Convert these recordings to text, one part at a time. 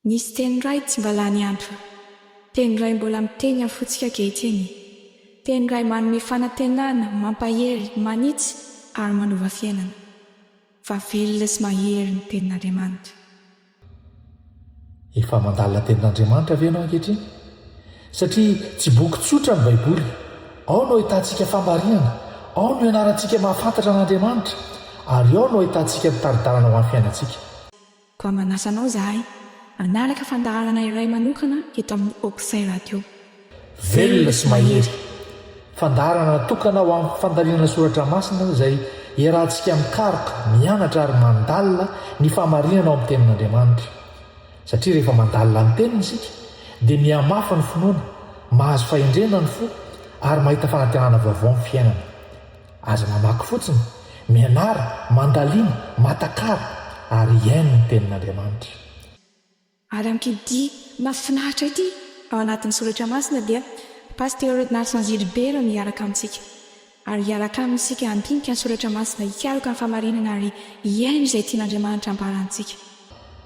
Nisy teny iray tsy mba lany andro. Teny iray mbola miteny amin'ny fontsika ankehitriny. Teny iray manome fanantenana, mampahery, manitsy ary manova fiainana. Fa velona sy mahery ny Tenin'Andriamanitra. Efa mandalina Tenin'Andriamanitra ve ianao ankehitriny? Satria tsy boky tsotra ny Baiboly. Ao no ahitantsika fahamarinana, ao no ianarantsika mahafantatra an'Andriamanitra, ary ao no ahitantsika ny tari-dalana ho an'ny fiainantsika. Koa manasa anao izahay hanaraka fandaharana iray manokana eto amin'ny Oxy Radio. Velona sy mahery. Fandaharana natokana ho amin'ny fandalinana soratra masina izay iarahantsika mikaroka, mianatra ary mandalina ny fahamarinana ao amin'ny Tenin'Andriamanitra. Satria rehefa mandalina ny Teniny isika dia mihamafy ny finoana, mahazo fahendrena ny fo ary mahita fanantenana vaovao ny fiainana. Aza mamaky fotsiny, mianara, mandalina, matakara ary hihaino ny Tenin'Andriamanitra. Ary amin'ity dihy mahafinaritra ity, ao anatin'ny Soratra Masina dia Pasteur Narson Gilbert no hiaraka amintsika. Ary hiaraka aminy isika handinika ny Soratra Masina, hikaroka ny fahamarinana ary hihaino izay tian'Andriamanitra hambara antsika.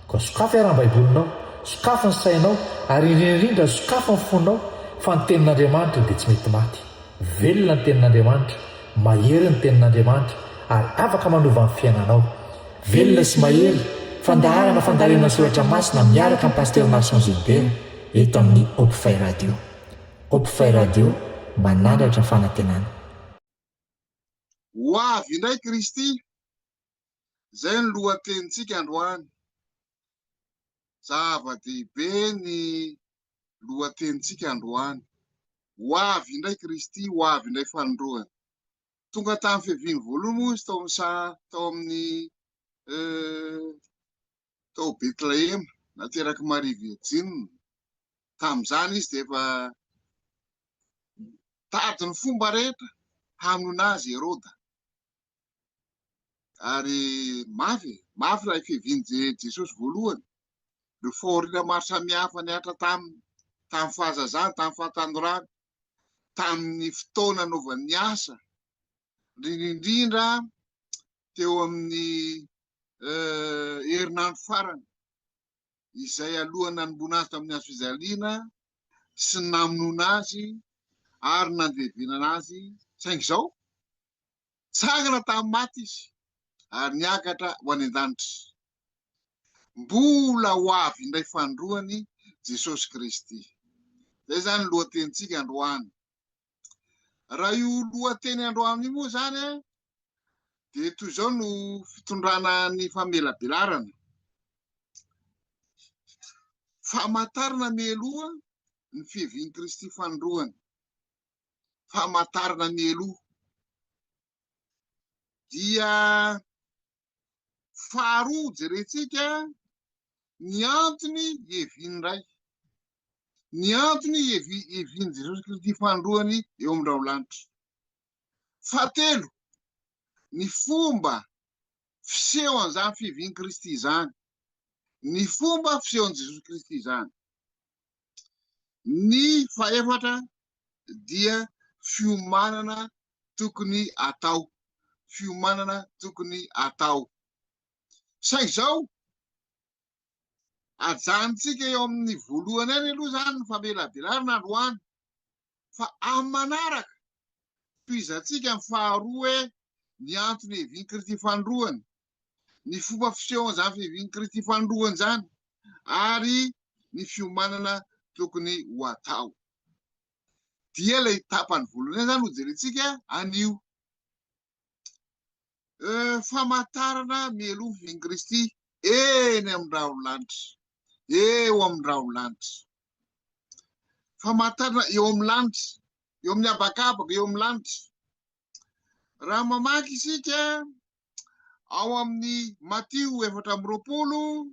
Koa sokafy ary ny Baibolinao, sokafy ny sainao, ary indrindra indrindra sokafy ny fonao, fa ny Tenin'Andriamanitra dia tsy mety maty. Velona ny Tenin'Andriamanitra, mahery ny Tenin'Andriamanitra, ary afaka manova ny fiainanao. Velona sy mahery, fandaharana fandalinana soratra masina miaraka amin'i Pasteur Narson Gilbert, eto amin'ny Hopfay Radio. Hopfay Radio, manandratra fanantenana. Ho avy indray Kristy Izay ny lohatenintsika androany. Zava-dehibe ny lohatenintsika androany. Ho avy indray Kristy, ho avy indray fanindroany. Tonga tamin'ny fiaviany voalohany moa izy tao amin'ny saha, tao amin'ny eh, tao Betlehema, naterak'i Maria Virjina. Tamin'izany izy dia efa tady ny fomba rehetra hamonoana azy Heroda. Ary mafy e, mafy ilay fiavian'i Jesosy voalohany. Ireo fahoriana maro samihafa nihatra taminy, tamin'ny fahazazany, tamin'ny fahatanorany, tamin'ny fotoana nanaovany ny asa, indrindra indrindra teo amin'ny eh, herinandro farany izay alohan'ny nanomboana azy tamin'ny hazo fijaliana sy ny namonoana azy ary nandevenana azy, saingy izao Tsangana tamin'ny maty izy ary niakatra ho any an-danitra. Mbola ho avy indray fanindroany Jesosy Kristy. Izay izany ny lohatenintsika androany. Raha io lohateny androany io moa izany dia toy izao no fitondrana ny famelabelarana. Famantarana mialoha ny fiavian'i Kristy fanindroany. famantarana mialoha dia faharoa jerentsika ny antony hiavian'ny Ray, ny antony hiavian'i Jesosy Kristy fanindroany eo amin'ny rahon-lanitra. Fahatelo, ny fomba fisehon'izany fiavian'i Kristy izany, ny fomba fisehon'i Jesosy Kristy izany. Ny fahefatra dia fiomanana tokony atao, fiomanana tokony atao. Saingy izao, ajanontsika eo amin'ny voalohany ihany aloha izany ny famelabelarana androany, fa amin'ny manaraka, tohizantsika ny faharoa hoe ny antony hevian'i Kristy fanindroany, ny fomba fisehon'izany fiavian'i Kristy fanindroany izany ary ny fiomanana tokony ho atao. Dia ilay tapany voalohany izany no jerentsika anio. Famantarana mialoha ny fiavian'i Kristy eny amin'ny rahon'ny lanitra. Eo amin'ny rahon'ny lanitra. Famantarana eo amin'ny lanitra, eo amin'ny habakabaka, eo amin'ny lanitra. Raha mamaky isika ao amin'ny Matio 24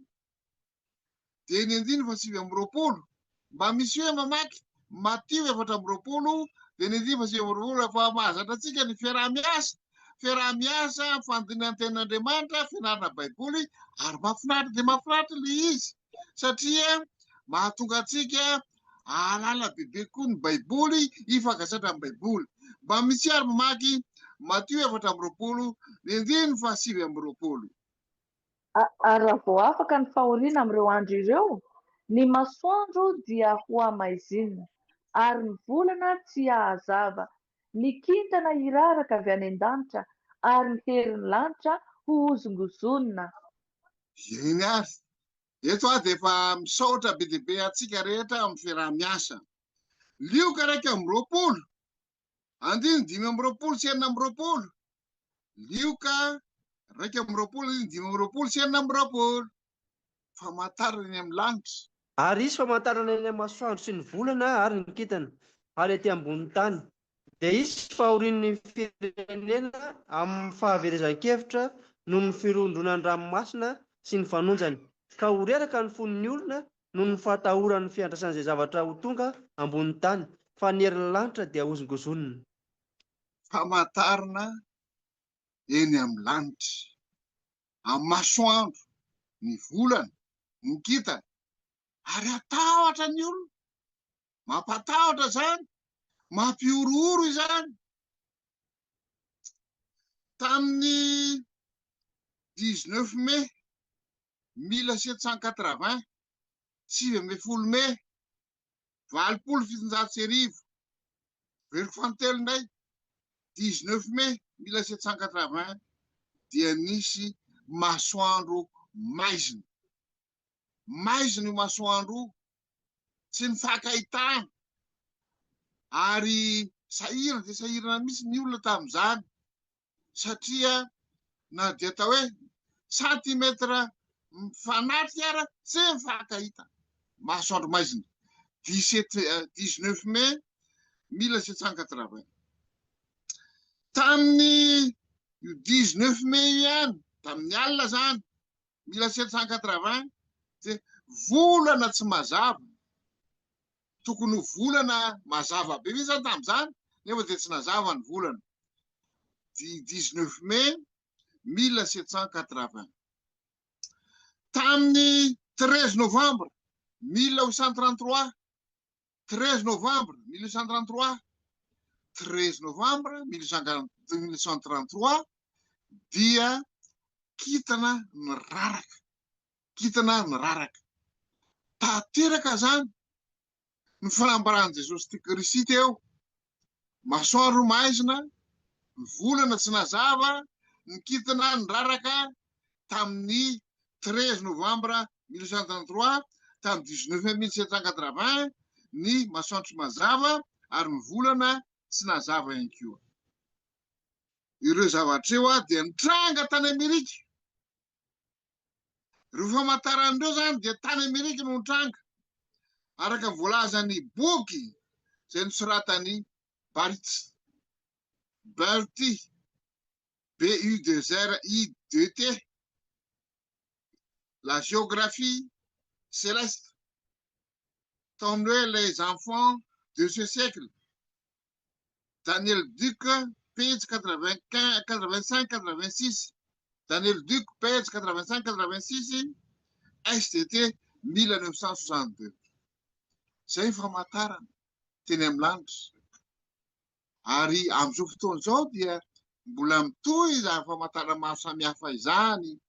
dia ny andininy faha 29, mba misy hoe mamaky Matio 24 dia ny andininy faha 29 efa mahazatra antsika ny fiaraha-miasa, fiaraha-miasa, fandinihana ny tenin'Andriamanitra, fianarana Baiboly ary mahafinaritra dia mahafinaritra ilay izy satria mahatonga antsika hahalala bebe kokoa ny Baiboly, hifankazatra amin'ny Baiboly. Mba misy ary mamaky Matio 24, ny andininy faha 29. Ary raha vao afaka ny fahoriana amin'ireo andro ireo, Ny masoandro dia hohamaizinina, ary ny volana tsy hahazava, ny kintana hiraraka avy any an-danitra, ary ny herin'ny lanitra hohozongozonina. Eny ary. Eto aho dia efa misaotra be dia be antsika rehetra amin'ny fiaraha-miasa. Lioka 21, andininy 25 sy 26. Lioka 21, andininy 25 sy 26. Famantarana eny amin'ny lanitra. Ary hisy famantarana eny amin'ny masoandro sy ny volana ary ny kintana, ary ety ambonin'ny tany. Dia hisy fahorian'ny firenena amin'ny fahaverezan-kevitra noho ny firondronan'ny ranomasina sy ny fanonjany, ka ho reraka ny fon'ny olona noho ny fahatahorany ny fiandrasan'izay zavatra ho tonga ambonin'ny tany, fa ny herin'ny lanitra dia hozongozonina. Famantarana eny amin'ny lanitra, amin'ny masoandro, ny volana, ny kintana, ary hatahotra ny olona. Mampatahotra izany, mampihorohoro izany. Tamin'ny 19 mai 1780, 19 mai 1780, veriko fahatelo indray, 19 mai 1780 dia nisy masoandro maizina. Maizina io masoandro io, tsy nifankahitana ary sahirana dia sahirana mihitsy ny olona tamin'izany satria na dia atao hoe centimètre mifanatrika ara tsy mifankahita. Masoandro maizina. 17, 19 mai 1780. Tamin'ny io 19 mai io ihany, tamin'ny alina izany, 1780 dia volana tsy mazava, tokony ho volana mazava be mihitsy zany tamin'izany nefa dia tsy nazava ny volana, 19 mai 1780. Tamin'ny 13 novembre 1833 13 novembre 1833, 13 novembre 1833 dia kintana niraraka, kintana niraraka. Tanteraka izany ny fanambaran'i Jesosy Kristy teo. Masoandro maizina, ny volana tsy nazava, ny kintana niraraka tamin'ny 13 novambra 1833, tamin'ny 19 mai 1780 ny masoandro tsy mazava ary ny volana tsy nazava ihany koa. Ireo zavatra ireo dia nitranga tany Amerika. Ireo famantarana ireo izany dia tany Amerika no nitranga, araka ny voalazan'ny boky izay nosoratan'i Barthes, Bertie, B-U-2-R-I-D-T, La géographie céleste, tao amin'ny hoe Les enfants de ce siècle, Daniel Duc, page 85, 86, Daniel Duc, page 85, 86, SDT 1962. Izay famantarana teny amin'ny lanitra. Ary amin'izao fotoana izao dia mbola mitohy izany famantarana maro samihafa izany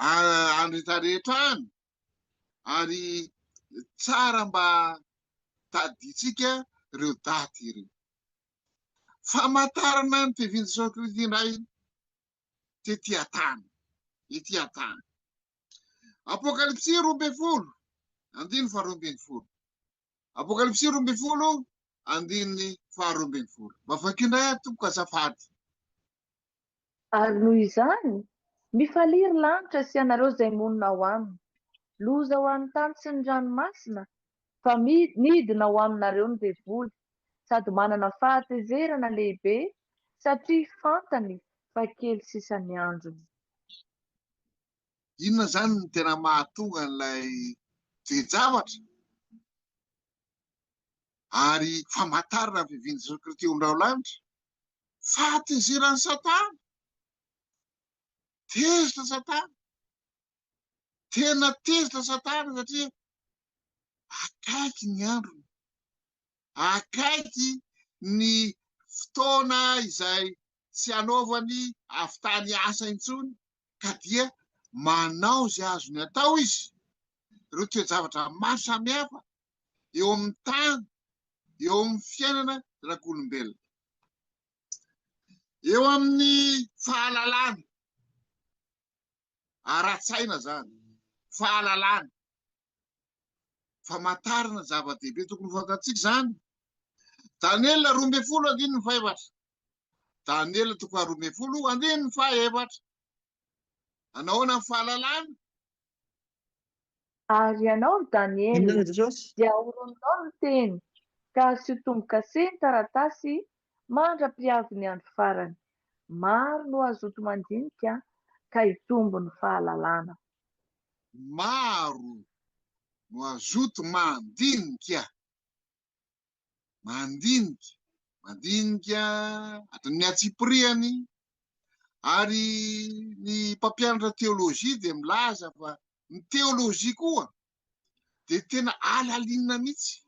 any rehetra rehetra any ary tsara mba tadidintsika ireo daty ireo. Famantarana ny fiavian'i Jesosy Kristy indray tety an-tany, ety an-tany. Apokalypsy 12, andininy faha-12. Apokalypsy 12, andininy faha-12. Mba vakio indray ary tompoko azafady. Ary noho izany, mifalia ry lanitra sy ianareo izay monina ao aminy. Loza ho an'ny tany sy ny ranomasina, fa midina ho aminareo ny devoly, sady manana fahatezerana lehibe, satria fantany fa kely sisa ny androny. Inona izany no tena mahatonga an'ilay toe-javatra ary famantarana ny fiavian'i Jesosy Kristy eo amin'ny lanitra? Fahatezeran'i Satana. Tezitra Satana. Tena tezitra Satana satria akaiky ny androny. Akaiky ny fotoana izay tsy hanaovany hahavitany asa intsony ka dia manao izay azony atao izy. ireo toe-javatra maro samihafa eo amin'ny tany, eo amin'ny fiainana zanak'olombelona. Eo amin'ny fahalalana ara-tsaina izany, fahalalana, famantarana zava-dehibe tokony ho fantatsika izany. Daniela 12 andininy fahefatra. Daniela toko faha-12 andininy fahaefatra. Anahoana ny fahalalana? Ary ianao, ry Daniela, dia horoninao ny teny, ka asio tombo-kase ny taratasy mandra-pihavin'ny andro farany. Maro no hazoto mandinika, ka hitombo ny fahalalana. Maro no hazoto mandinika. Mandinika, mandinika hatramin'ny antsipiriany, ary ny mpampianatra teolojia dia milaza fa ny teolojia koa dia tena alalinina mihitsy,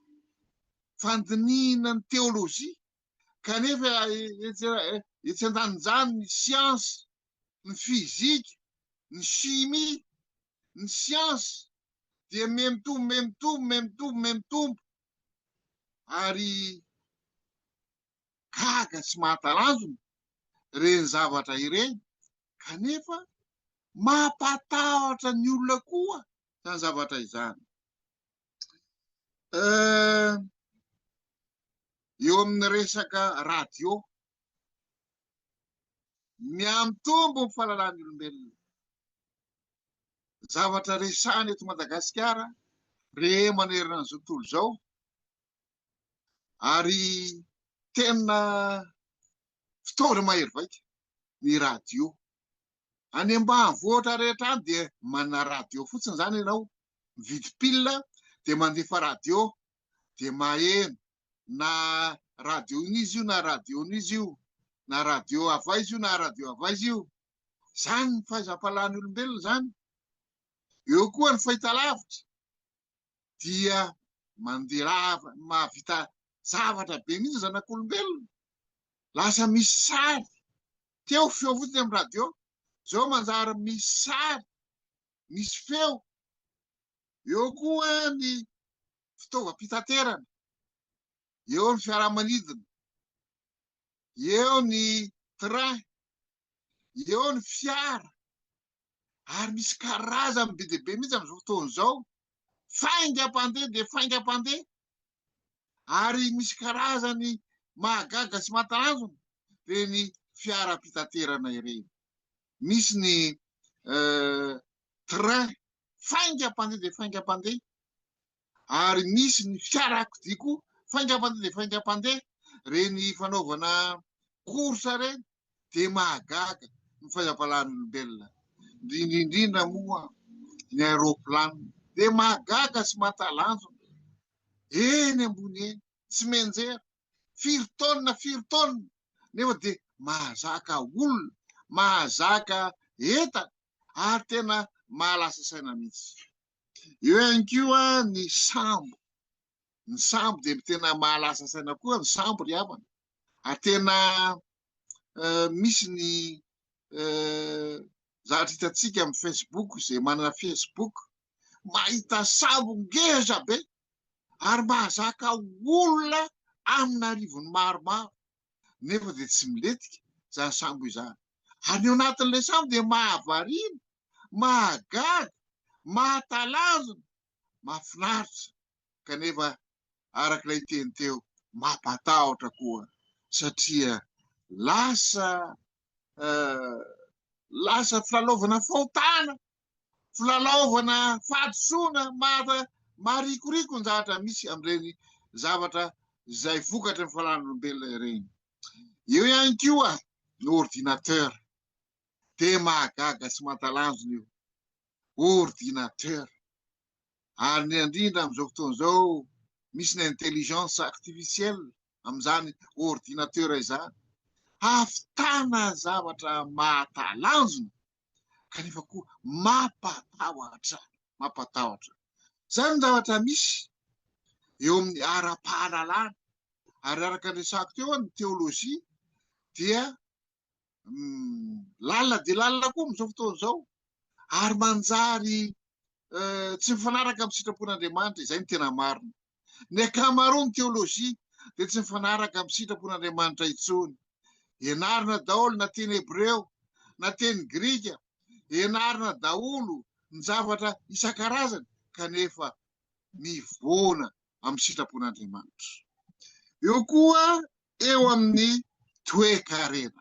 fandinihina ny teolojia, kanefa etsy andanin'izany ny siansa, ny fizika, ny chimie, ny siansa dia mihamitombo, mihamitombo, mihamitombo, mihamitombo. ary gaga sy mahatalanjona ireny zavatra ireny kanefa mampatahotra ny olona koa izany zavatra izany. Eh, eo amin'ny resaka radio, mihamitombo ny fahalalan'ny olombelona. Zavatra resahana eto Madagasikara, re manerana an'izao tontolo izao, ary tena fitaovana mahery vaika ny radio. Any ambanivohitra rehetra any dia manana radio fotsiny izany ianao, mividy pile dia mandefa radio dia maheno na radio inona izy io na radio inona izy io, na radio avy aiza io na radio avy aiza io. Izany ny fahaizam-pahalan'ny olombelona izany. Eo koa ny fahitalavitra dia mandeha lava, mahavita zavatra be mihitsy ny zanak'olombelona. Lasa misy sary. Teo feo fotsiny amin'ny radio, izao manjary misy sary, misy feo. Eo koa ny fitaovam-pitaterana, eo ny fiaramanidina, eo ny train, eo ny fiara, ary misy karazany be dia be mihitsy amin'izao fotoana izao, faingam-pandeha dia faingam-pandeha, ary misy karazany mahagaga sy mahatalanjona ireny fiaram-pitaterana ireny. Misy ny train faingam-pandeha dia faingam-pandeha, ary misy ny fiarakodia koa faingam-pandeha dia faingam-pandeha, ireny fanaovana course ireny dia mahagaga ny fahaizam-pahalan'ny olombelona, indrindra indrindra moa ny aeroplane dia mahagaga sy mahatalanjona, eny ambony eny, tsy mianjera, firy taonina firy taonina nefa dia mahazaka olona, mahazaka entana ary tena mahalasa saina mihitsy. Eo ihany koa ny sambo. Ny sambo dia tena mahalasa saina koa ny sambo ry havana. Ary tena misy ny zavatra hitantsika amin'ny Facebook, izay manana Facebook, mahita sambo ngeza be ary mahazaka olona amin'arivony maromaro nefa dia tsy milentika izany sambo izany. Ary ny ao anatin'ilay sambo dia mahavariana mahagaga, mahatalanjona, mahafinaritra, kanefa araka ilay teny teo, mampatahotra koa satria lasa lasa filalaovana fahotana, filalaovana fahadisoana, maharikoriko ny zavatra misy amin'ireny zavatra izay vokatry ny fahalan'olombelona ireny. Eo ihany koa ny ordinateur. Dia mahagaga sy mahatalanjona io ordinateur. Ary ny indrindra amin'izao fotoana izao misy ny intelligence artificielle amin'izany ordinateur izany. Hahavitana zavatra mahatalanjona kanefa koa mampatahotra, mampatahotra. Izany ny zavatra misy eo amin'ny ara-pahalalana. Ary araka ny resako teo ny teolojia dia lalina dia lalina koa amin'izao fotoana izao ary manjary. Tsy mifanaraka amin'ny sitrapon'Andriamanitra, izay no tena marina. Ny ankamaroan'ny teolojia dia tsy mifanaraka amin'ny sitrapon'Andriamanitra intsony. Ianarina daholo na teny hebreo na teny grika, ianarina daholo ny zavatra isan-karazany kanefa mivoana amin'ny sitrapon'Andriamanitra. Eo koa eo amin'ny toe-karena.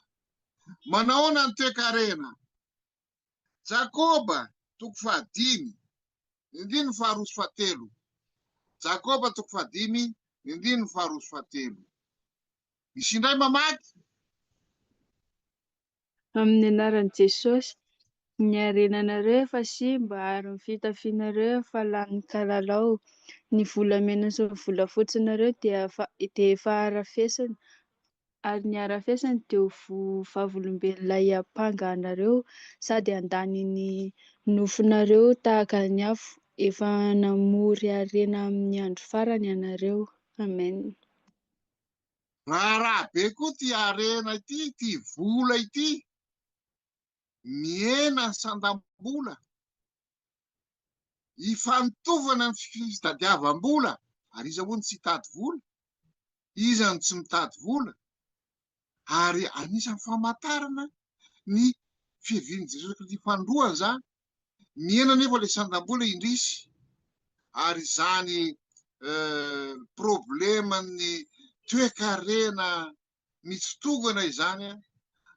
Manahoana ny toe-karena? Jakoba toko fahadimy, ny andininy faharoa sy fahatelo. Jakoba toko fahadimy, ny andininy faharoa sy fahatelo. Misy indray mamaky? Amin'ny anaran'i Jesosy, ny harenanareo efa simba ary ny fitafianareo efa lanin'ny kalalao. Ny volamena sy ny volafotsinareo dia efa harafesina Ary ny harafesany dia ho vavolombelona hiampanga anareo sady handany ny nofonareo tahaka ny afo. Efa namory harena amin'ny andro farany ianareo. Amen. Raharaha be koa ity harena ity, ity vola ity. Mihena ny sandam-bola. Ifantovana ny fitadiavam-bola. Ary iza moa no tsy hitady vola? Iza no tsy mitady vola? Ary anisan'ny famantarana ny fiavian'i Jesosy Kristy fanindroany izany. Mihena anefa ilay sandam-bola indrisy. Ary izany probleman'ny toekarena mitsitongana izany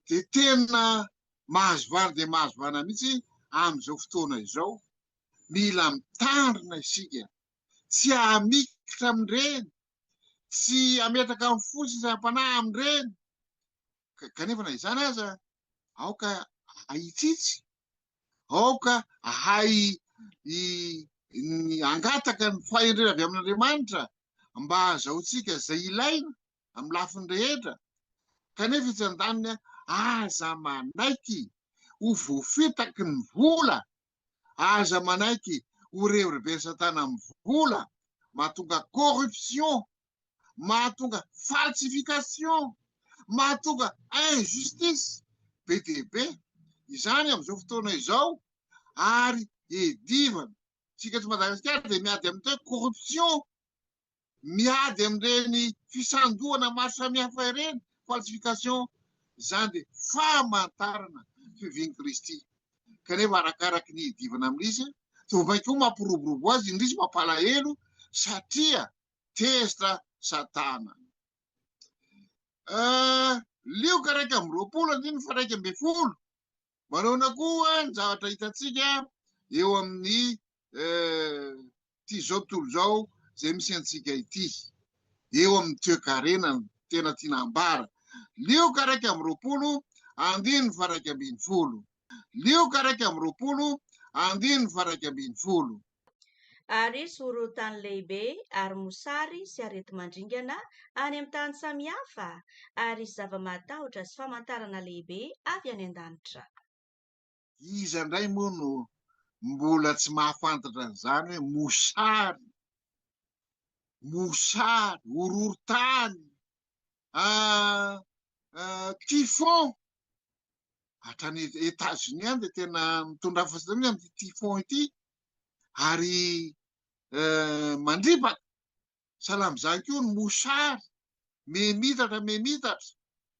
dia tena mahazo vahana dia mahazo vahana mihitsy amin'izao fotoana izao. Mila mitandrina isika, tsy hamikitra amin'ireny, tsy hametraka ny fo sy ny saim-panahy amin'ireny. Kanefa na izany aza, aoka hahitsitsy, aoka hahay hangataka ny fahendrena avy amin'Andriamanitra mba hahazahoantsika izay ilaina amin'ny lafiny rehetra, kanefa etsy andaniny aza manaiky ho voafitaky ny vola, aza manaiky ho rebireben'i Satana amin'ny vola, mahatonga corruption, mahatonga falsification, mahatonga injustice be dia be izany amin'izao fotoana izao ary edivana. Isika eto Madagasikara dia miady amin'ny atao hoe corruption. miady amin'ireny fisandohana maro samihafa ireny, falsification, izany dia famantarana fiavian'i Kristy. Kanefa arakaraky ny hidivana amin'izy, dia vao mainka koa mampiroborobo azy, indrisy mampalahelo, satria tezitra Satana. Lioka 21 andininy faha 11. Manahoana koa ny zavatra hitantsika eo amin'ny ity izao tontolo izao izay misy antsika ity, eo amin'ny toekarena no tena tiana ambara. Lioka 21 andininy faha 11. Lioka 21 andininy faha 11. Ary hisy horohorontany lehibe ary mosary sy areti-mandringana any amin'ny tany samihafa, ary hisy zava-mahatahotra sy famantarana lehibe avy any an-danitra. Iza indray moa no mbola tsy mahafantatra an'izany hoe mosary, mosary, horohorontany, typhon, hatrany Etats-Unis any dia tena mitondra fahasalamana amin'ity typhon ity ary mandripaka. Sahala amin'izany koa ny mosary, miha-mitatra, miha-mitatra.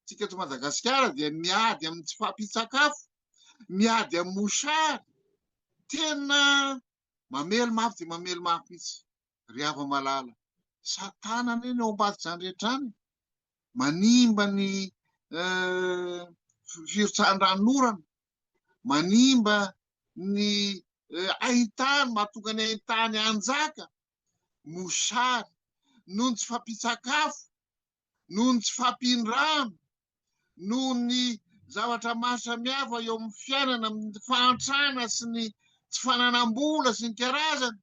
Isika eto Madagasikara dia miady amin'ny tsy fahampian-tsakafo, miady amin'ny mosary. Tena mamely mafy dia mamely mafy mihitsy. Ry hava-malala, Satana anie no ao ambadik'izany rehetra izany. Manimba ny firotsahan-dranonorana, manimba ny haintany, mahatonga ny haintany hanjaka, mosary, noho ny tsy fahampian-tsakafo, noho ny tsy fahampian-drano, noho ny zavatra maro samihafa eo amin'ny fiainana, amin'ny fahantrana sy ny tsy fananam-bola sy ny karazany.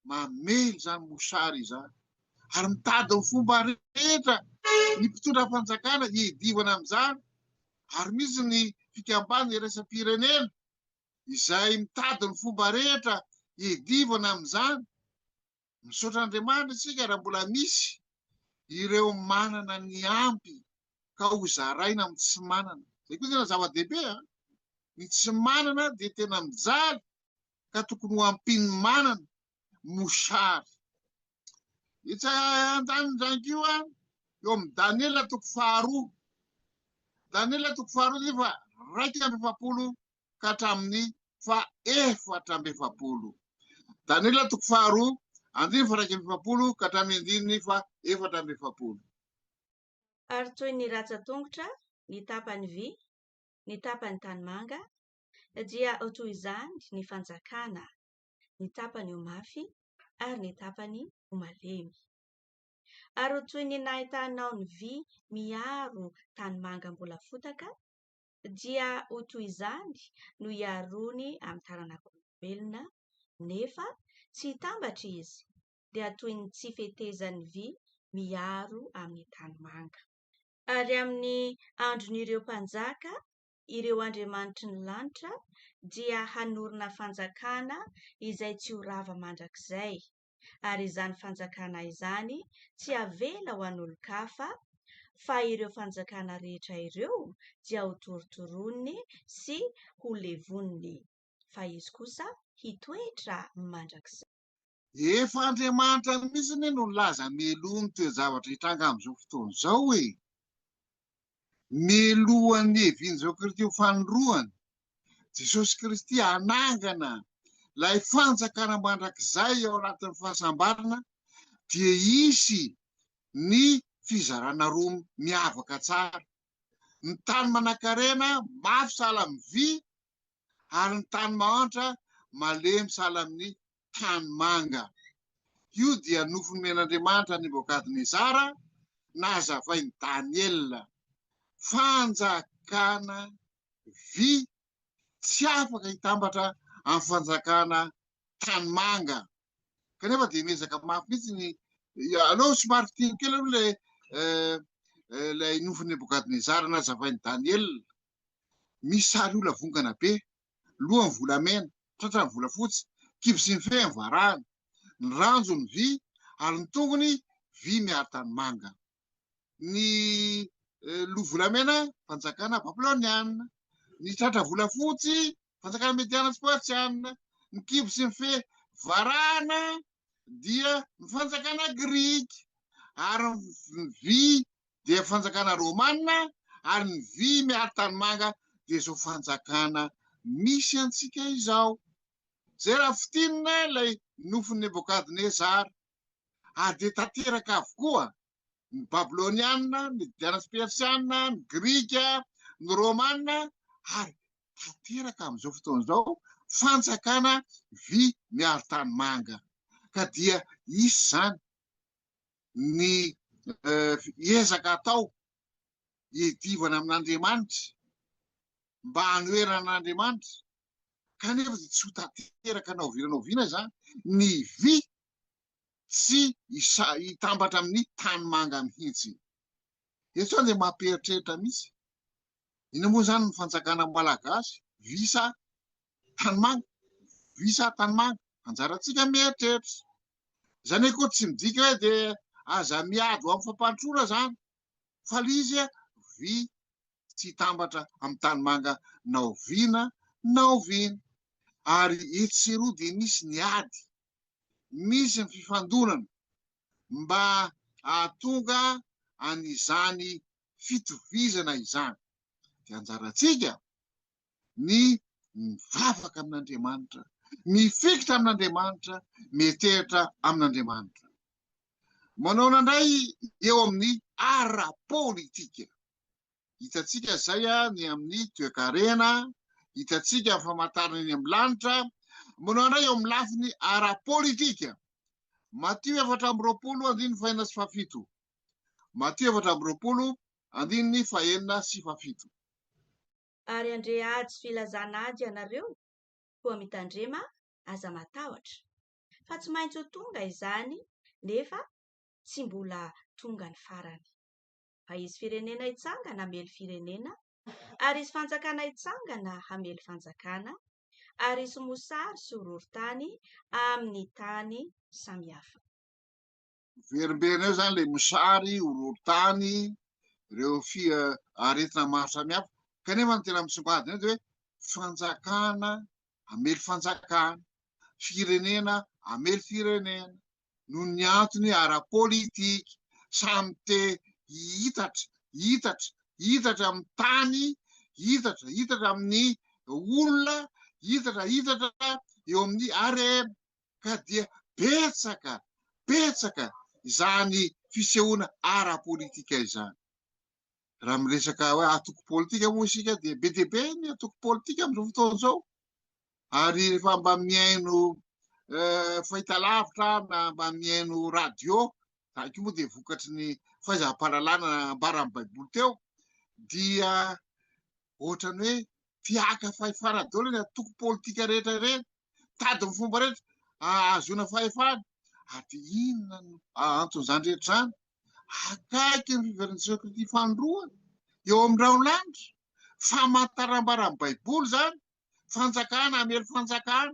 Mamely izany mosary izany ary mitady ny fomba rehetra ny mpitondra fanjakana hiadivana amin'izany ary misy ny fikambanana iraisam-pirenena izay mitady ny fomba rehetra hiadivana amin'izany. Misaotra Andriamanitra isika raha mbola misy ireo manana ny ampy ka ho zaraina amin'ny tsy manana. Izay koa tena zava-dehibe an! Ny tsy manana dia tena mijaly. Ka tokony ho ampian'ny manana mosary. Etsy andanin'izany koa, eo amin'i Daniela toko faharoa. Daniela toko faharoa dia efa 41 ka hatramin'ny faha-44. Daniela toko faharoa, andininy faha-41 ka hatramin'ny andininy faha-44. Ary toy ny ratsan-tongotra ny tapany vy, ny tapany tanimanga, dia ho toy izany ny fanjakana, ny tapany ho mafy ary ny tapany ho malemy. Ary ho toy ny nahitanao ny vy miaro tanimanga mbola fotaka, dia ho toy izany no hiaroany amin'ny taranak'olombelona, nefa tsy hitambatra izy, dia toy ny tsy fetezan'ny vy miaro amin'ny tanimanga. Ary amin'ny andron'ireo mpanjaka, ireo andriamanitry ny lanitra dia hanorina fanjakana izay tsy ho rava mandrakizay, ary izany fanjakana izany tsy havela ho an'olon-kafa, fa ireo fanjakana rehetra ireo dia hotorotoroniny sy holevoniny, fa izy kosa hitoetra mandrakizay. Efa Andriamanitra mihitsy anie no nilaza mialoha ny toe-javatra hitranga amin'izao fotoana izao e! Mialohan'ny hevian'izao Kristy ho fanindroany, Jesosy Kristy hanangana ilay fanjakana mandrakizay ao anatin'ny fahasambarana dia hisy ny fizarana roa miavaka tsara. Ny tany manankarena mafy sahala amin'ny vy ary ny tany mahantra malemy sahala amin'ny tanimanga. Io dia nofy nomen'Andriamanitra an'i Nebokadnezara, nazavain'i Daniela. Fanjakana vy tsy afaka hitambatra amin'ny fanjakana tanimanga. Kanefa dia miezaka mafy mihitsy ny aleo somary fitiny kely aloha ilay ilay nofin'i Nebokadnezara nazavain'i Daniela. Misy sary olona vongana be, lohany volamena, tratrany volafotsy, kibo sy ny fehiny varahina, ny ranjony vy ary ny tongony vy miaro tanimanga. Ny loha volamena, fanjakana babyloniana, ny tratra volafotsy, fanjakana mediana sy persiana, ny kibo sy ny fehy varahina dia ny fanjakana grika, ary ny vy dia fanjakana romana, ary ny vy miaro tanimanga dia izao fanjakana misy antsika izao. Izay raha fintinina ilay nofin'i Nebokadnezara. Ary dia tanteraka avokoa ny Babyloniana, ny Mediana sy Persiana, ny Grika, ny Romana, ary tanteraka amin'izao fotoana izao fanjakana vy miaro tanimanga. Ka dia hisy izany ny ezaka atao hiadivana amin'Andriamanitra mba hanoherana an'Andriamanitra, kanefa dia tsy ho tanteraka na oviana na oviana izany. Ny vy tsy hitambatra amin'ny tanimanga mihitsy. Eto izany dia mampieritreritra mihitsy. Inona moa izany ny fanjakana malagasy? Vy sa tanimanga? Vy sa tanimanga? Anjarantsika mieritreritra. Izany hoe koa tsy midika hoe dia aza miady ho amin'ny fampandrosoana izany, fa ilay izy vy tsy hitambatra amin'ny tanimanga na oviana na oviana. Ary etsy sy eroa dia misy ny ady, misy ny fifandonana mba hahatonga an'izany fitovizana izany. Dia anjarantsika ny mivavaka amin'Andriamanitra, mifikitra amin'Andriamanitra, mietehitra amin'Andriamanitra. Manaona indray eo amin'ny ara-politika. Hitantsika izay ny amin'ny toekarena, hitantsika ny famantarana eny amin'ny lanitra. Manaona indray eo amin'ny lafiny ara-politika. Matio 24 andininy fahenina sy fahafito. Matio 24 andininy fahenina sy fahafito. Ary handre ady sy filazana ady ianareo, koa mitandrema, aza matahotra, fa tsy maintsy ho tonga izany, nefa tsy mbola tonga ny farany. Fa hisy firenena hitsangana hamely firenena, ary hisy fanjakana hitsangana hamely fanjakana, ary hisy mosary sy horohorontany amin'ny tany samihafa. Miverimberina eo izany ilay mosary, horohorontany, ireo aretina maro samihafa. Kanefa ny tena misongadina eo dia hoe fanjakana hamely fanjakana. Firenena hamely firenena noho ny antony ara-politika, samy te hihitatra, hitatra, hitatra amin'ny tany, hitatra, hitatra amin'ny olona, hitatra, hitatra eo amin'ny harena. Ka dia betsaka, betsaka izany fisehoana ara-politika izany. Raha miresaka hoe antoko politika moa isika dia be dia be ny antoko politika amin'izao fotoana izao. Ary rehefa mba mihaino fahitalavitra na mba mihaino radio, izany koa moa dia vokatry ny fahaizam-pahalalana nambaran'ny Baiboly teo, dia ohatran'ny hoe te haka fahefana daholo ny antoko politika rehetra ireny, mitady ny fomba rehetra ahazoana fahefana. Ary dia inona no anton'izany rehetra izany? Akaiky ny fiverenan'i Jesoa Kristy fanindroany eo amin'ny rahon-lanitra. Famantaram-baran'ny Baiboly izany. Fanjakana hamely fanjakana,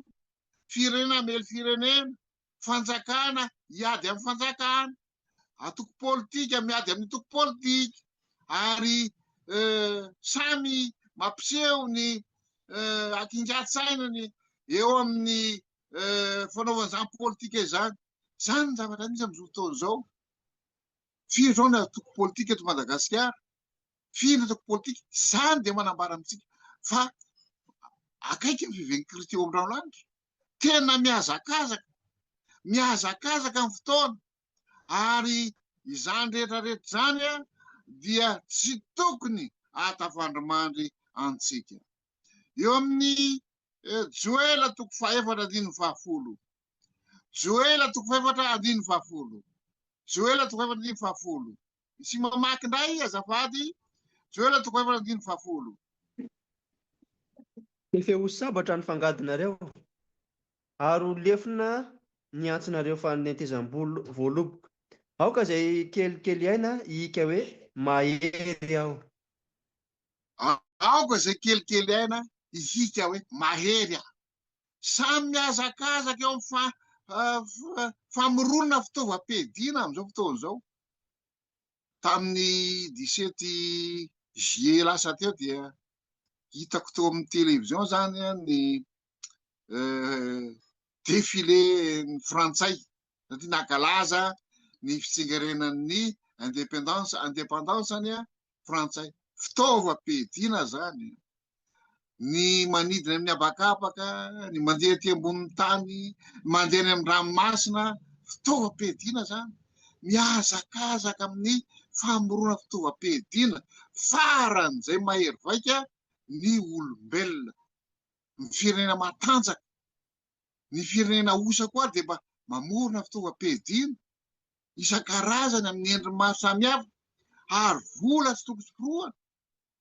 firenena hamely firenena, fanjakana hiady amin'ny fanjakana, antoko politika miady amin'ny antoko politika, ary samy mampiseho ny hakingan-tsainany eo amin'ny fanaovana izany politika izany. Izany ny zavatra misy amin'izao fotoana izao. Firy izao ny antoko politika eto Madagasikara? Firy ny antoko politika? Izany dia manambara amintsika fa akaiky ny fiveren'i Kristy eo amin'ny ranolanitra. Tena mihazakazaka, mihazakazaka ny fotoana ary izany rehetra rehetra izany dia tsy tokony hahatafandrimandry antsika. Eo amin'ny Joela toko fahefatra andininy fahafolo. Joela toko fahefatra andininy fahafolo. Joela toko fahefatra andininy fahafolo. Misy mamaky indray azafady. Joela toko fahefatra andininy fahafolo. Efa ho sabatra ny fangadinareo, ary ho lefona ny antsinareo fanetezam-bolo voaloboka. Aoka izay kelikely aina hihika hoe, Mahery aho. Aoka izay kelikely aina hihika hoe, Mahery aho. Samy mihazakazaka eo amin'ny famoronana fitaovam-piadiana amin'izao fotoana izao. Tamin'ny dix-sept juillet lasa teo dia hitako teo amin'ny télévision izany ny défilé ny frantsay satria nankalaza ny fitsingerenan'ny indépendance, indépendance-ny frantsay. Fitaovam-piadiana izany. Ny manidina amin'ny habakabaka, ny mandeha aty ambonin'ny tany, ny mandeha any amin'ny ranomasina, fitaovam-piadiana izany. Mihazakazaka amin'ny famoronana fitaovam-piadiana faran'izay mahery vaika ny olombelona. Ny firenena matanjaka, ny firenena osa koa ary dia mba mamorona fitaovam-piadiana isan-karazany amin'ny endriny maro samihafa ary vola tsy tokony tsiporohana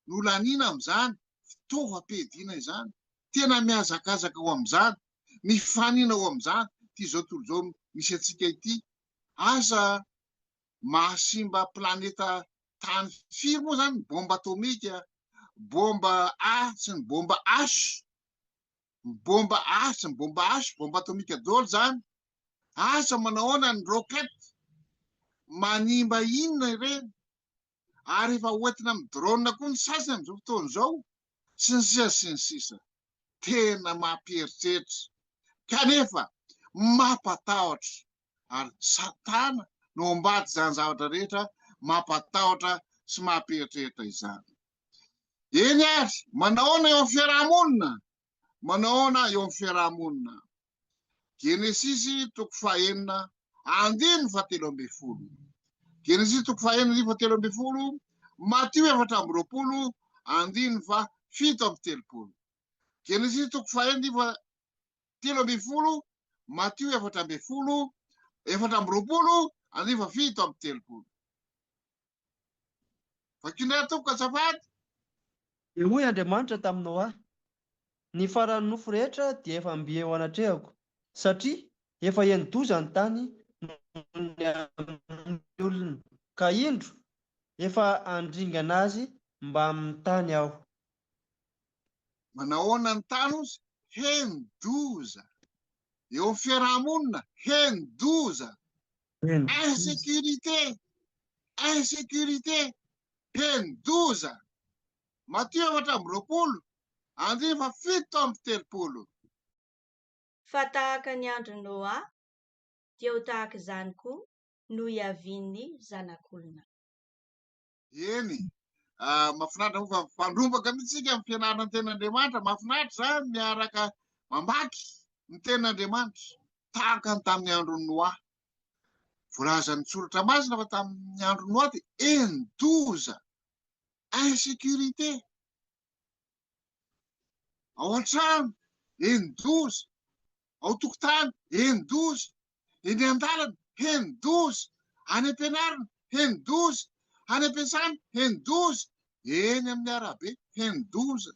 no laniana amin'izany fitaovam-piadiana izany. Tena mihazakazaka ho amin'izany, mifanina ho amin'izany ity izao tontolo izao misy antsika ity. Asa mahasimba planeta tany firy moa izany ny bomba atomika, bomba A sy ny bomba H. Ny bomba A sy ny bomba H, bomba atomika daholo izany. Asa manahoana ny roquette? Manimba inona ireny? Ary efa hoentina amin'ny drone koa ny sasany amin'izao fotoana izao, sy ny sisa sy ny sisa. Tena mampieritreritra, kanefa mampatahotra. Ary Satana no ambadik'izany izany zavatra rehetra mampatahotra sy mampieritreritra izany. Eny ary, manahoana eo amin'ny fiaraha-monina? Manahoana eo amin'ny fiaraha-monina? Genesisy toko fahenina andininy fahatelo ambin'ny folo. Genesisy toko fahenina andininy fahatelo ambin'ny folo, Matio 24 andininy faha-37. Genesisy toko fahenina andininy fahatelo ambin'ny folo, Matio 14, 24 andininy faha-37. Vakio indray tompoko azafady. Dia hoy Andriamanitra tamin'i Noa, Ny faran'ny nofo rehetra dia efa mby eo anatrehako, satria efa heni-doza ny tany noho ny amin'ny olona, ka indro, efa handringana azy mbamin'ny tany Aho. Manahoana ny tany ozy? Heni-doza. Eo amin'ny fiaraha-monina, heni-doza. Insécurité, insécurité, heni-doza. Matio 24, andininy faha 37. Fa tahaka ny andron'i Noa, dia ho tahaka izany koa no hiavian'ny Zanak'olona. Eny, mahafinaritra moa fa mifandrombaka mihitsy isika amin'ny fianarana ny tenin'Andriamanitra. Mahafinaritra izany miaraka mamaky ny tenin'Andriamanitra tahaka ny tamin'ny andron'i Noa. Voalazan'ny soratra masina fa tamin'ny andron'i Noa dia eny-doza, insécurité. Ao an-trano, eny-doza. Ao tokotany, eny-doza. Eny an-dalana, heni-doza. Any am-pianarana, heni-doza. Any am-piasana, heni-doza. Eny amin'ny arabe, heni-doza.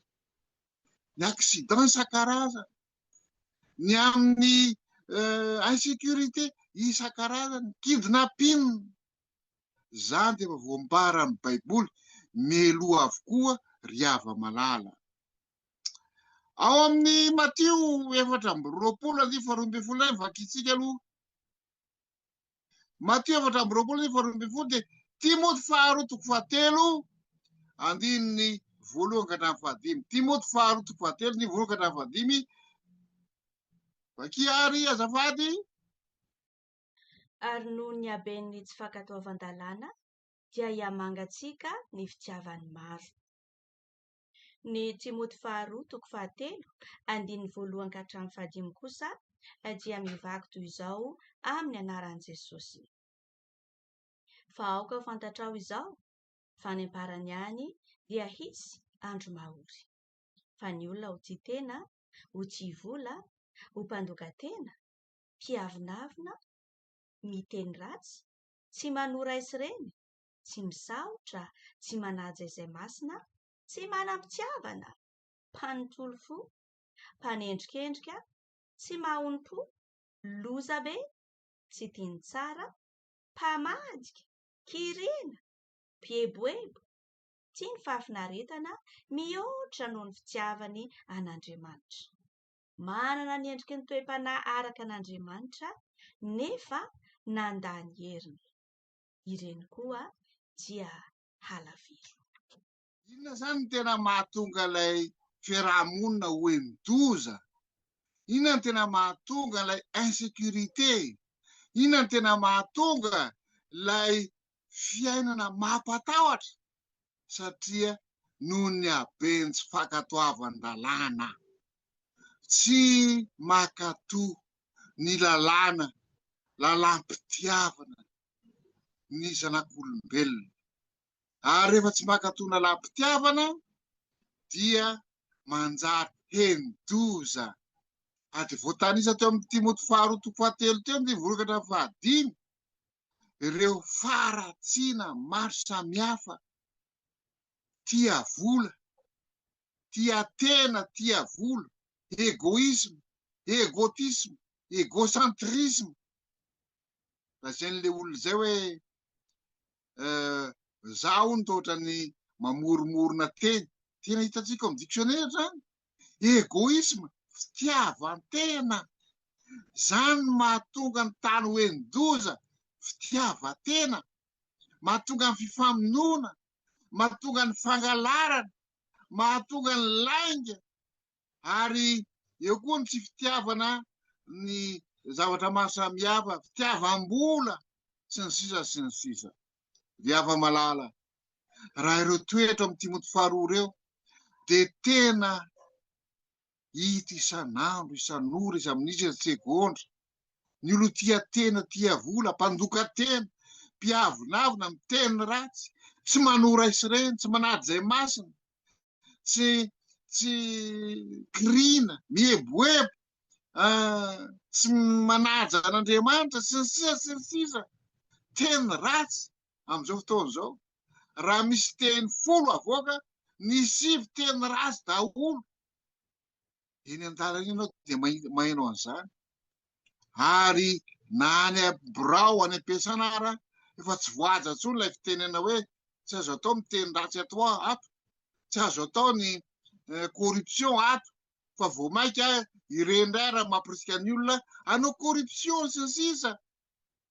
Ny accident isan-karazany, ny amin'ny insécurité isan-karazany, kidnapping. Izany dia efa voambaran'ny Baiboly mialoha avokoa ry hava-malala. Ao amin'ny Matio 24 andininy faharoa indray vakintsika aloha. Matio 24 andininy faharoa dia Timoty faharoa toko fahatelo andininy voalohany ka hatramin'ny fahadimy. Timoty faharoa toko fahatelo andininy voalohany ka hatramin'ny fahadimy. Vakia ary azafady. Ary noho ny haben'ny tsy fankatoavan-dalàna dia hihamangatsiaka ny fitiavan'ny maro. Ny Timoty faharoa toko fahatelo andininy voalohany ka hatramin'ny fahadimy kosa dia mivaky toy izao amin'ny anaran'i Jesosy. Fa aoka ho fantatrao izao, fa any am-parany any dia hisy andro mahory. Fa ny olona ho tia tena, ho tia vola, ho mpandoka tena, mpiavonavona, miteny ratsy, tsy manoa ray sy reny, tsy misaotra, tsy manaja izay masina, tsy manam-pitiavana, mpanontolo fo, mpanendrikendrika, tsy mahonom-po, lozabe, tsy tia ny tsara, mpamadika, kiriana, mpieboebo, tia ny fahafinaretana mihoatra noho ny fitiavany an'Andriamanitra. Manana ny endriky ny toe-panahy araka an'Andriamanitra nefa nandà ny heriny. Ireny koa dia halaviro. Inona izany no tena mahatonga ilay fiaraha-monina ho eny-doza? Inona no tena mahatonga ilay insécurité? Inona no tena mahatonga ilay fiainana mampatahotra? Satria noho ny haben'ny tsy fankatoavan-dalàna. Tsy mankatò ny lalàna, lalàm-pitiavana ny zanak'olombelona. Ary rehefa tsy mankatò ny lalàm-pitiavana dia manjary heni-doza. Ary dia voatanisa teo amin'ny Timoty faharoa toko fahatelo teo ny vokatra fahadimy ireo faharatsiana maro samihafa, tia vola, tia tena, tia vola, egoisme, egotisme, egocentrisme. Lazain'ilay olona izay hoe za hono toa ohatran'ny mamoromorona teny. Tena hitantsika ao amin'ny dictionnaire izany. Egoisme, fitiavan-tena. Izany no mahatonga ny tany ho henin-doza, fitiavan-tena. Mahatonga ny fifamonoana, mahatonga ny fangalarana, mahatonga ny lainga, ary eo koa ny tsy fitiavana ny zavatra maro samihafa, fitiavam-bola, sy ny sisa sy ny sisa. Ry hava-malala, raha ireo toetra amin'ny Timoty faharoa ireo dia tena hita isan'andro, isan'ora, iza amin'iza, segondra. Ny olona tia tena, tia vola, mpandoka tena, mpiavonavona, miteny ratsy, tsy manoa ray sy reny, tsy manaja izay masina, tsy tsy kiriana, mieboebo, tsy manaja an'Andriamanitra, sy ny sisa sy ny sisa. Teny ratsy amin'izao fotoana izao. Raha misy teny folo avoaka, ny sivy teny ratsy daholo. Eny an-dalana eny ianao dia maheno an'izany. Ary na any am-birao, any am-piasana ara, efa tsy voahaja intsony ilay fitenena hoe tsy azo atao miteny ratsy ato ato, tsy azo atao ny corruption ato, fa vao mainka ireny indray ara mampirisika ny olona hanao corruption sy ny sisa.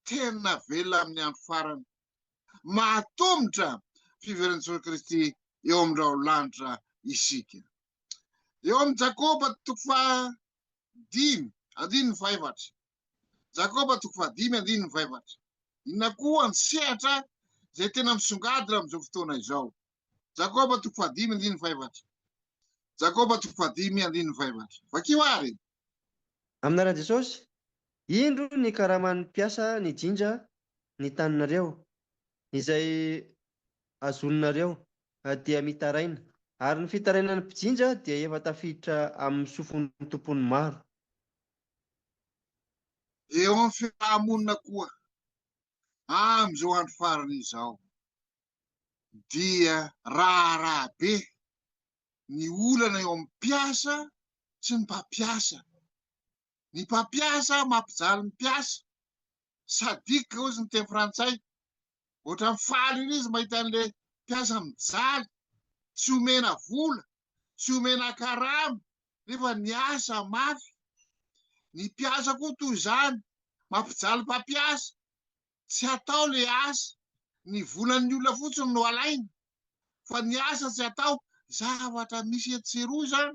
Tena velona amin'ny andro farany. Mahatomotra fiveren'i Jesoa Kristy eo amin'ny raolanitra isika. Eo amin'i Jakoba toko fahadimy. Andininy fahefatra. Jakoba toko fahadimy andininy fahefatra. Inona koa ny sehatra izay tena misongadina amin'izao fotoana izao? Jakoba toko fahadimy andininy fahefatra. Jakoba toko fahadimy andininy fahefatra. Vakio ary. Amin'ny anaran'i Jesosy, indro ny karaman'ny mpiasa nijinja ny taninareo, izay azoninareo, dia mitaraina, ary ny fitarainan'ny mpijinja dia efa tafiditra amin'ny sofin'ny tompon'ny maro. Eo amin'ny fiaraha-monina koa, amin'izao andro farany izao, dia raharaha be ny olana eo amin'ny mpiasa sy ny mpampiasa. Ny mpampiasa mampijaly ny mpiasa, sadique hozy ny teny frantsay, ohatran'ny faly ery izy mahita an'ilay mpiasa mijaly, tsy omena vola, tsy omena karama, nefa niasa mafy. Ny mpiasa koa toy izany, mampijaly mpampiasa, tsy atao le asa, ny volan'ny olona fotsiny no alaina fa ny asa tsy atao, zavatra misy etsy sy eroa izany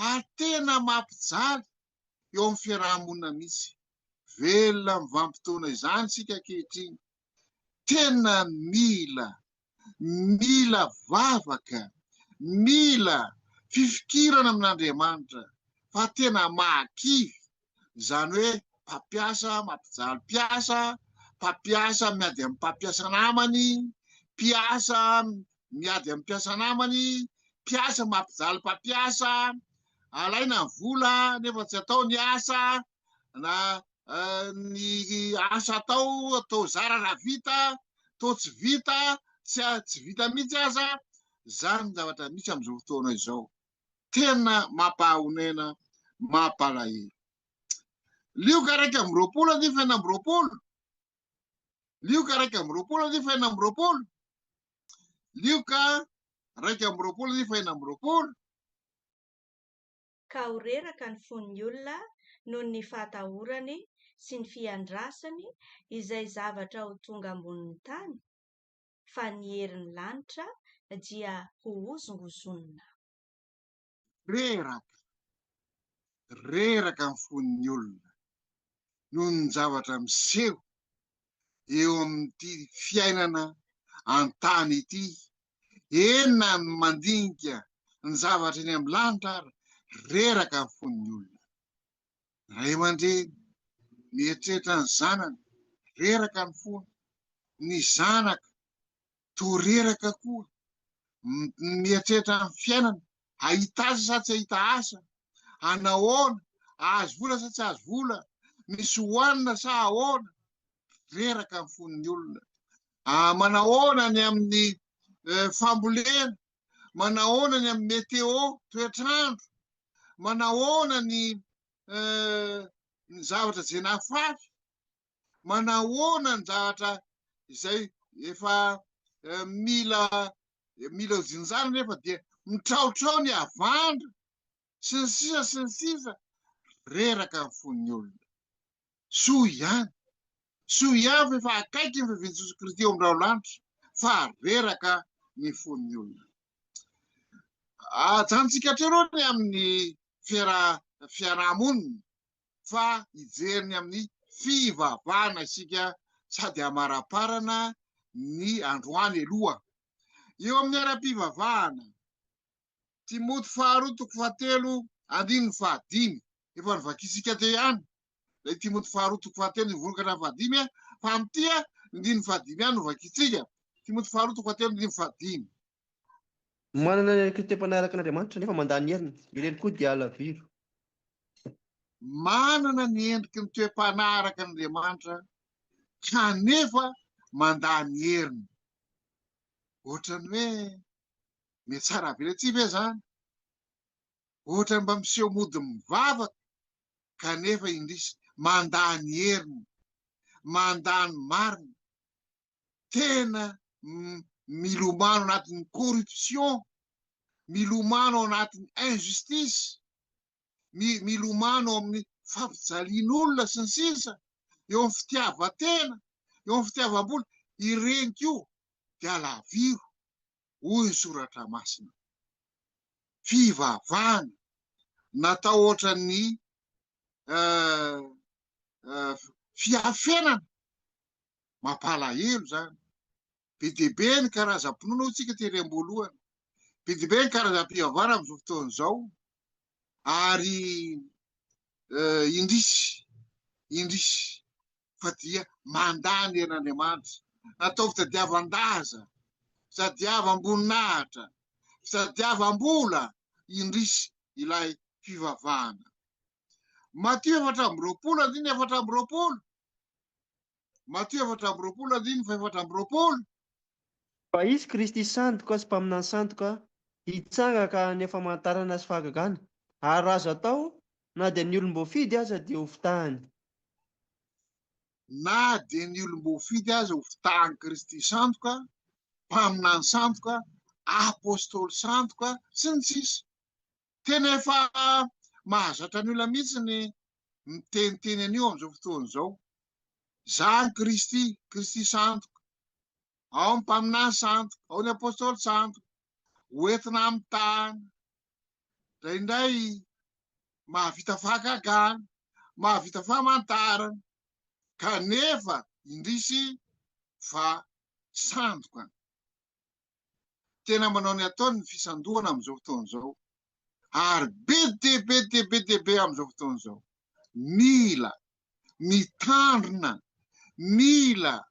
ary tena mampijaly eo amin'ny fiaraha-monina mihitsy. Velona amin'ny vanim-potoana izany isika ankehitriny, tena mila mila vavaka, mila fifikirana amin'Andriamanitra fa tena mahakivy izany hoe mpampiasa mampijaly mpiasa, mpampiasa miady amin'ny mpampiasa namany, mpiasa miady amin'ny mpiasa namany, mpiasa mampijaly mpampiasa, alaina ny vola nefa tsy atao ny asa na ny asa atao, atao zara raha vita, toa tsy vita, tsy tsy vita mihitsy aza, izany ny zavatra misy amin'izao fotoana izao. Tena mampahonena, mampalahelo. Lioka 21 andininy faha-26. Lioka 21 andininy faha-26. Lioka 21 andininy faha-26. ka ho reraka ny fon'ny olona noho ny fahatahorany sy ny fiandrasany izay zavatra ho tonga ambonin'ny tany, fa ny herin'ny lanitra dia hohozongozonina. Reraka, reraka ny fon'ny olona noho ny zavatra miseho eo amin'ity fiainana an-tany ity Eny na ny mandinika ny zavatra eny amin'ny lanitra ary reraka ny fon'ny olona. Ny ray aman-dreny mieritreritra ny zanany, reraka ny fony. Ny zanaka toa reraka koa, mieritreritra ny fiainana, hahita asa sa tsy hahita asa, hanahoana, hahazo vola sa tsy hahazo vola, misy hohanina sa ahoana. Reraka ny fon'ny olona. Ah, manahoana ny amin'ny eh, fambolena, manahoana ny amin'ny météo, toetr'andro, manahoana ny eh, ny zavatra izay nafafy, manahoana ny zavatra izay efa eh, mila mila hojinjana nefa dia mitraotrao ny havandra sy ny sisa sy ny sisa reraka ny fon'ny olona. Soa ihany, soa ihany fa efa akaiky ny fiavian'i Jesosy Kristy eo amin'ny raholanitra fa reraka ny fon'ny olona. Ajanontsika hatreo aloha ny amin'ny fiara fiarahamonina fa hijery ny amin'ny fivavahana isika sady hamaraparana ny androany aloha. Eo amin'ny ara-pivavahana, Timoty faharoa toko fahatelo andininy fahadimy. Efa novakintsika teo ihany ilay Timoty faharoa toko fahatelo ny voalohany ka hatramin'ny fahadimy fa amin'ity ny andininy fahadimy ihany no vakintsika. Timoty faharoa toko fahatelo andininy fahadimy. Manana ny endriky ny toe-panahy araka an'Andriamanitra nefa mandà ny heriny, ireny koa dia halaviro. Manana ny endriky ny toe-panahy araka an'Andriamanitra kanefa mandà ny heriny. Ohatran'ny hoe Mihatsara avelatsihy ve zany? Ohatran'ny mba miseho mody mivavaka kanefa indrisy mandà ny heriny, mandà ny marina, tena milomano anatin'ny corruption, milomano ao anatin'ny injustice, milomano ao amin'ny fampijalian'olona sy ny sisa, eo amin'ny fitiavan-tena, eo amin'ny fitiavam-bola, ireny koa dia alaviro hoy ny soratra masina. Fivavahana natao ohatran'ny. fiafenana. Mampalahelo izany. Be dia be ny karazam-pinoana hoy tsika tery am-boalohany. Be dia be ny karazam-pivavahana amin'izao fotoana izao. Ary indrisy, indrisy fa dia mandà ny herin'Andriamanitra. Natao fitadiavan-daza, fitadiavam-boninahitra, fitadiavam-bola, indrisy ilay fivavahana. Matio 24 andininy 24. Matio 24 andininy faha-24. Fa hisy Kristy sandoka sy mpaminany sandoka hitsanga ka haneho famantarana sy fahagagana, ary raha azo atao, na dia ny olom-boafidy aza dia hofitahany. Na dia ny olom-boafidy aza hofitahan'i Kristy sandoka, mpaminany sandoka, apostoly sandoka, sy ny sisa. Tena efa mahazatra ny olona mihitsy ny miteniteny an'io amin'izao fotoana izao. Izaho ny Kristy, Kristy sandoka. Ao ny mpaminany sandoka, ao ny apostoly sandoka. Hoentina amin'ny tany. Indraindray mahavita fahagagana, mahavita famantarana, kanefa indrisy fa sandoka. Tena manao ny ataony ny fisandohana amin'izao fotoana izao ary be dia be dia be dia be amin'izao fotoana izao. Mila mitandrina, mila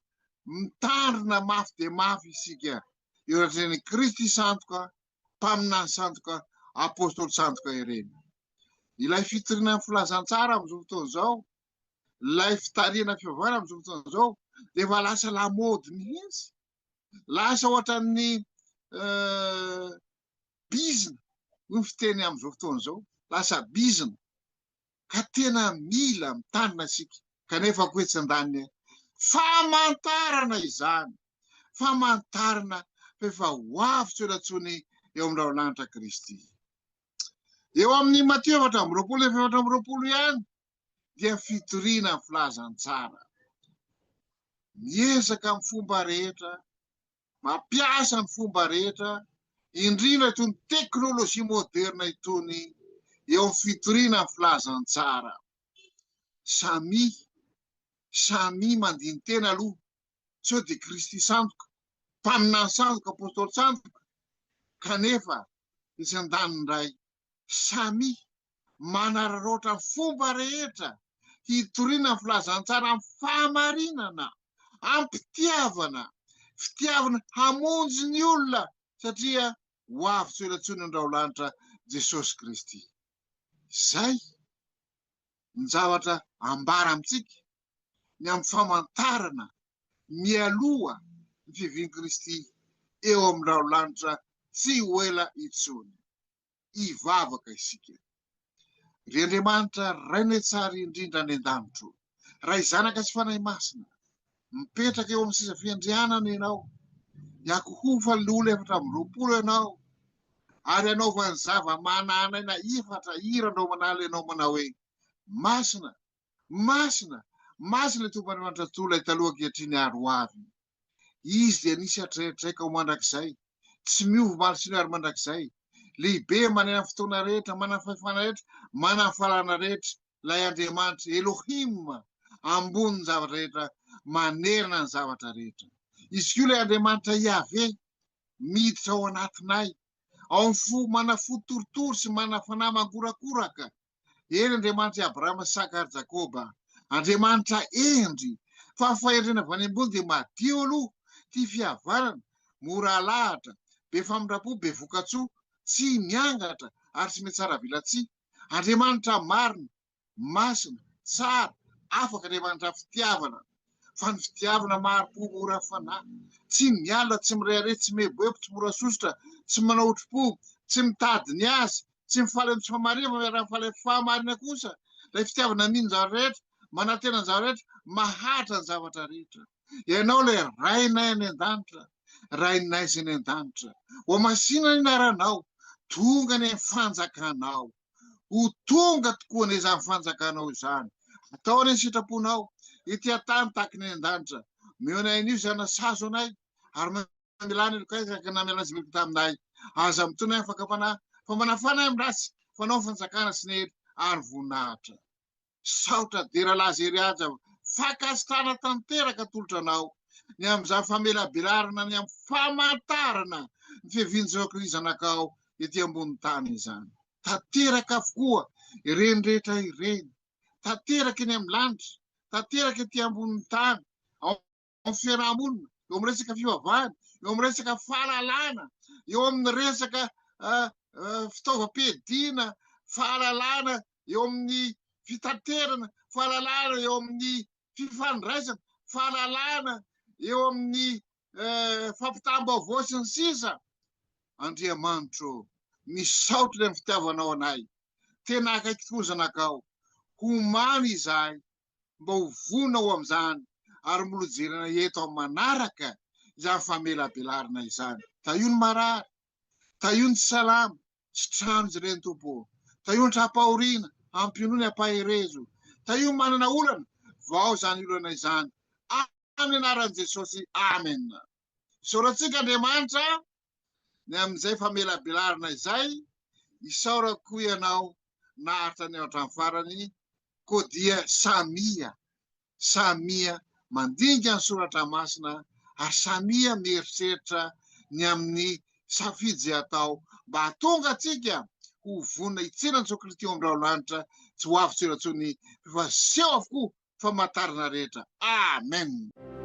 mitandrina mafy dia mafy isika eo anatrehan'i Kristy sandoka, mpaminany sandoka, apostoly sandoka ireny. Ilay fitoriana ny filazantsara amin'izao fotoana izao, ilay fitarihana fivavahana amin'izao fotoana izao dia efa lasa lamaody mihitsy. Lasa ohatran'ny bizina hoy ny fiteny amin'izao fotoana izao, lasa bizina ka tena mila mitandrina isika kanefa koa etsy andaniny famantarana izany, famantarana fa efa ho avy tsy ho ela intsony eo amin'ny rahona-lanitra Kristy. Eo amin'ny Matio 24 efa 24 ihany dia fitoriana ny filazantsara. Miezaka amin'ny fomba rehetra, mampiasa ny fomba rehetra, indrindra itony teknolojia moderna itony eo amin'ny fitoriana ny filazantsara. Samia, samia mandini-tena aloha sao dia Kristy sandoka, mpaminany sandoka, apostoly sandoka, kanefa etsy andaniny indray samia manararaotra ny fomba rehetra hitoriana ny filazantsara amin'ny fahamarinana, am-pitiavana, fitiavana hamonjy ny olona satria ho avy tsy ho ela intsony ny Raolanitra Jesosy Kristy. Izay ny zavatra ambara amintsika ny amin'ny famantarana mialoha ny fiavian'i Kristy eo amin'ny Raolanitra tsy ho ela intsony. hivavaka isika. Ry Andriamanitra Rainay tsara indrindra any an-danitro, Ray Zanaka sy Fanahy Masina, mipetraka eo amin'ny seza fiandrianana Ianao, hiakohofan'ny loholona 24 Ianao, ary hanaovan'ny zava-manan'aina efatra hira andro aman'alina Ianao manao hoe, Masina, Masina, Masina ilay Tompo Andriamanitra Tsitoha, ilay taloha ankehitriny ary ho avy. Izy dia nisy hatrizay ka ho mandrakizay, tsy miova omaly sy ary mandrakizay. Lehibe, manana ny fotoana rehetra, manana ny fahefana rehetra, manana ny fahalalana rehetra, ilay Andriamanitra, Elohim, ambonin'ny zavatra rehetra, manerana ny zavatra rehetra. Izy koa ilay Andriamanitra Yahveh, miditra ao anatinay, ao amin'ny fo mana fo torotoro sy mana fanahy mangorakoraka, Eny, Andriamanitr'i Abrahama, Isaka ary Jakoba, Andriamanitra hendry, fa ny fahendrena avy any ambony dia madio aloha, tia fihavanana, mora alahatra, be famindram-po, be voka-tsoa, tsy miangatra ary tsy mihatsaravelatsihy, Andriamanitra marina, masina, tsara, afaka, Andriamanitra fitiavana. Fa ny fitiavana mahari-po mora fanahy, tsy miala, tsy mirehareha, tsy mieboebo, tsy mora sosotra, tsy manao otri-po, tsy mitady ny azy, tsy mifaly amin'ny tsy fahamarinana fa miara-mifaly amin'ny fahamarinana kosa, ilay fitiavana mino ny zavatra rehetra, manantena ny zavatra rehetra, maharitra ny zavatra rehetra. Ianao ilay Rainay any an-danitra, Rainay izay any an-danitra, hohamasina ny anaranao, tonga anie ny fanjakanao. Ho tonga tokoa anie izany fanjakanao izany. Atao anie ny sitraponao, ety an-tany tahaka ny any an-danitra. Omeo anay anio izay hanasazo anay, ary Mamelà ny helokay araka ny namelàna izay meloka taminay. Aza mitona ahy amin'ny fakam-panahy, fa manafana ahy amin'ny ratsy, fa Anao ny fanjakana sy ny hery ary voninahitra. Saotra dera laza hery haja fankasitrahana tanteraka atolotra anao ny amin'izany famelabelarana ny amin'ny famantarana ny fiavian'i Jesoa Kristy Zanakao ety ambonin'ny tany izany. Tanteraka avokoa ireny rehetra ireny. Tanteraka eny amin'ny lanitra, tanteraka ety ambonin'ny tany, ao amin'ny fiaraha-monina, eo amin'ny resaka fivavahana, eo amin'ny resaka fahalalana, eo amin'ny resaka fitaovam-piadiana, fahalalana eo amin'ny fitaterana, fahalalana eo amin'ny fifandraisana, fahalalana eo amin'ny fampitam-baovao sy ny sisa. Andriamanitro, misaotra ny amin'ny fitiavanao anay. Tena akaiky tokoa ny zanakao. Homano izahay mba ho vonona ho amin'izany ary mbola hojerena eto amin'ny manaraka izany famelabelarana izany. Tahio ny marary, tahio ny tsy salama, sitrano izy ireny Tompo ô. Tahio ny tra-pahoriana, ampionony ampaherezo. Tahio ny manana olana, vao izany olana izany. Amin'ny anaran'i Jesosy, Amen. Isaorantsika Andriamanitra ny amin'izay famelabelarana izay, isaorako koa ianao naharitra ny hatramin'ny farany, koa dia samia, samia mandinika ny soratra masina ary samia mieritreritra ny amin'ny safidy izay atao mba hahatonga antsika ho vonona hitsena an'i Jesoa Kristy eo amin'ny rahona lanitra, tsy ho avy tsy ho ela intsony fa efa seho avokoa famantarana rehetra. Amen.